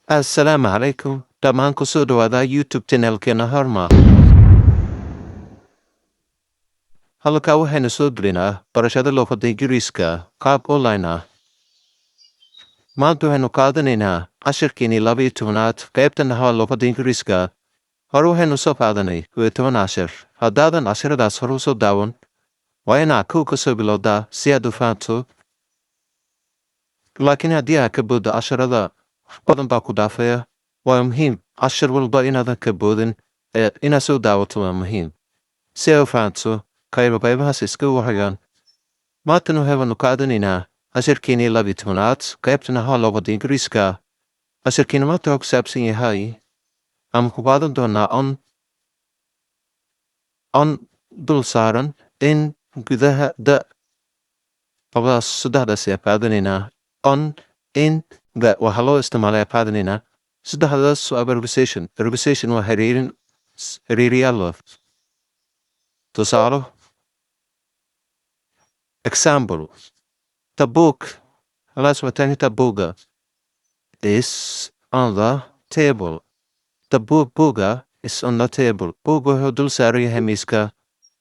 Assalaamu calaykum dhammaan, kusoo dhawaada YouTube channelkeena Hormar. Halkaa waxaynu soo gelinaa barashada luqadda Ingiriiska qaab online ah. Maanta waxaynu qaadanaynaa cashirkeenii 12aad, qaybta naxwaha luqadda Ingiriiska. Hore waxaynu soo qaadanay 11 cashir. Haddaadan cashiradaas hore usoo daawan, waa inaad kow ka soo bilowdaa si aad u fahanto. Laakiin haddii aad ka booddo casharada, wax badan baa ku dhaafaya. Waa muhiim cashir walba inaadan ka boodin ee inaad soo daawato. Waa muhiim si ay u fahanto qaybo qaybahaas iska waxayaan. Maantana waxaynu qaadanaynaa cashirkeenii 12aad, qaybta naxwaha luqadda Ingiriiska. Cashirkeena maanta wuxuu ku saabsan yahay ama ku qaadan doonaa on, on dul saaran, in gudaha, the. Labadaas, saddexdaas ayaa qaadanaynaa. On, in, the waxaa loo isticmaalaya qaadanaynaa. Saddexdaas waa preposition. Preposition waa xiriirin, xiriiriyaal. Tusaalo, example: the book, halaas waa taaganta buugga, is on the table. The book, buugga, is on the table. Buugga wuxuu dul saaran yahay miiska.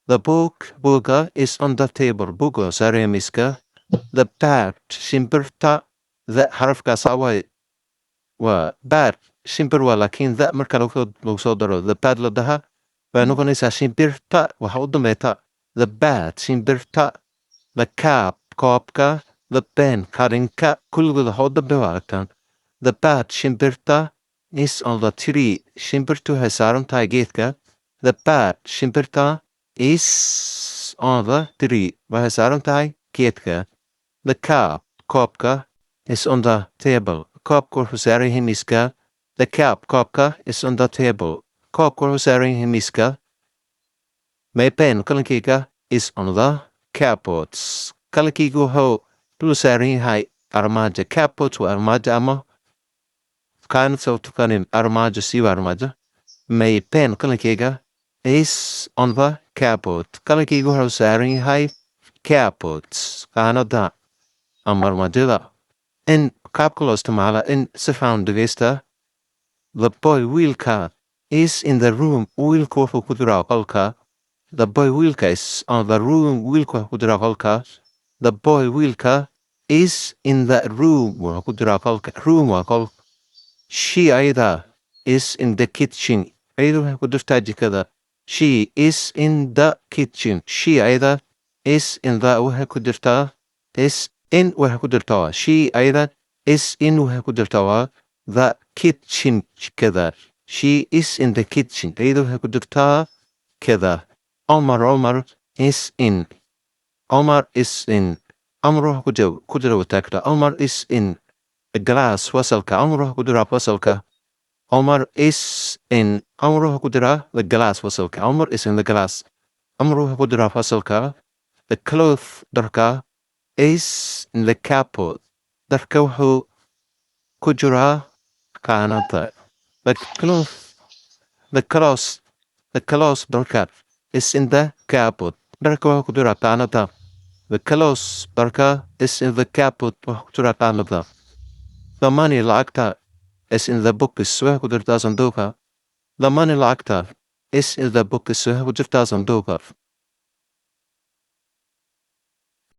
The book, buugga, is on the table. Buugga wuxuu saaran yahay miiska. The bird, shimbirta. The xarafkaas waay waa bird, shimbir waa, laakiin the marka lagu soo daro, the bird la dhaha, way noqonaysaa shimbirta. Waxa u dambeeta the bird, shimbirta. The cup, koobka. The pen, qalinka. Kulligood waxa u dambe waa aragtaan. The bird, shimbirta, is on the tree. Shimbirtu waxay saaran tahay geedka. The bird, shimbirta, is on the tree, waxay saaran tahay geedka. The cup, koobka, is on the table. Koobka wuxuu saaran yahay miiska. The cup, koobka, is on the table. Koobka wuxuu saaran yahay miiska. My pen, qalinkayga, is on the cupboard. Qalinkayga wuxuu dul saaran yahay armaajo. Cupboard waa armaajo ama kaanad soo tukanin armaajo, siiba armaajo. My pen, qalinkayga, is on the cupboard. Qalinkayga wuxuu saaran yahay cupboard, qaanada ama armaajada. In qaabka loo isticmaala in si fiican dhegeysta. The boy, wiilka, is in the room. Wiilka wuxuu ku jiraa qolka. The boy, wiilka, is on the room. Wiilka wuxuu ku jiraa qolka. The boy, wiilka, is in the room, wuxuu ku jiraa qolka. Room waa qol. She, ayada, is in the kitchen. Ayada waxay ku jirtaa jikada. She is in the kitchen. She, ayada, is in the, waxay ku jirtaa, is in, waxay ku jirtaa. She, ayada, is in, waxay ku jirtaa waa, the kitchen, jikada. She is in the kitchen. Ayada waxay ku jirtaa jikada. Omar, Omar, is in. Omar is in. Omar wuxuu ku jira wataagta. Omar is in class, fasalka. Omar wuxuu ku jiraa fasalka. Omar is in. Omar wuxuu ku jiraa the class, fasalka. Omar is in the class. Omar wuxuu ku jiraa fasalka. The cloth, dharka, is in the cupboard. Dharka wuxuu ku jiraa qaanada. The cloth, the cloth, the cloth, dharka, is in the cupboard. Dharka wuxuu ku jiraa qaanada. The clothes, dharka, is in the cupboard, wuxuu ku jiraa qaanada. The money, lacagta, is in the box, waxay ku jirtaa sanduuqa. The money, lacagta, is in the box, waxay ku jirtaa sanduuqa.